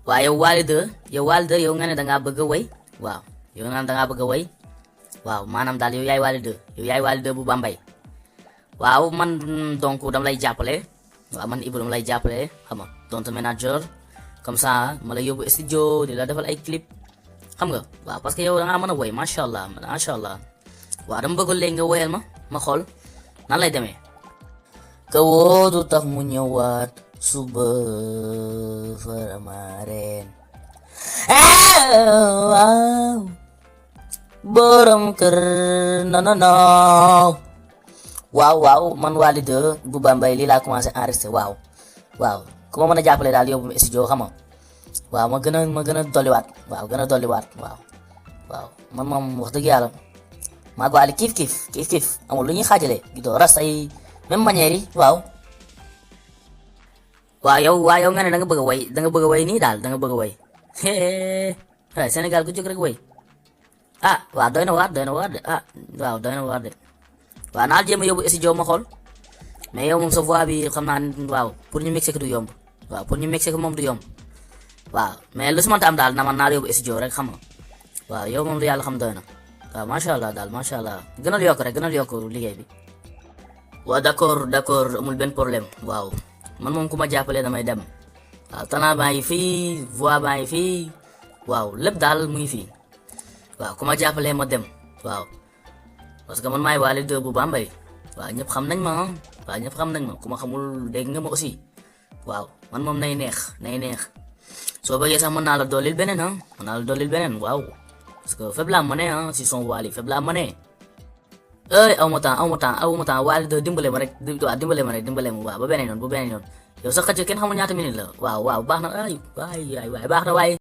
waaw yow Wally 2 yow nga ne dangaa bëgg a way waaw yow nga ne dangaa bëgg a way waaw maanaam daal yow yaay Wally 2 bu Bambey waaw man donc dama lay jàppale waaw man Ibou dama lay jàppale xam nga donte manager comme ça ma lay yóbbu studio di la defal ay clip xam nga waaw parce que yow dangaa mën a woy macha allah waaw dama bëgg léegi nga woyal ma xool nan lay demee ka woodu tax mu ñëwaat suba Faramareen waaw borom kër non waaw man Wally 2 bu Bambey lii laa commencé enregistré waaw ku ma mën a jàppale daal yóbbu studio xam nga waaw ma gën a dolliwaat waaw man moom wax dëgg yàlla maa ngi Wally kiif amul lu ñuy xaajale gisoo rasta yi même manière yi waaw yow nga ne da nga bëgg a way nii daal da nga bëgg a way Sénégal ku jóg rek way waaw doy na waar de waaw doy na waar de waaw naal jéem a yóbbu studio ma xool mais yow moom sa voix bi xam naa waaw pour ñu mixé ko du yomb waaw pour ñu mixé ko moom du yomb waaw mais lu si mënta am daal naal yóbbu studio rek xam nga waaw yow moom lu yàlla xam doy na waaw macha allah gënal yokk liggéey bi waaw d'accord amul benn problème waaw man moom ku ma jàppale damay dem waaw talent baa ngi fii voix baa ngi fii waaw lépp daal mu ngi fii waaw ku ma jàppalee ma dem waaw parce que man maay Wally 2 bu Bambey waaw ñëpp xam nañ ma ku ma xamul dégg nga ma aussi waaw man moom nay neex soo bëggee sax mën naa la dollil beneen waaw parce que fépp laa mënee si son Wally fépp laa mënee aw ma temps Wally 2 dimbale ma rek waaw ba beneen yoon yow sax xëcc kenn xamul ñaata minute la waaw baax na waay baax na waay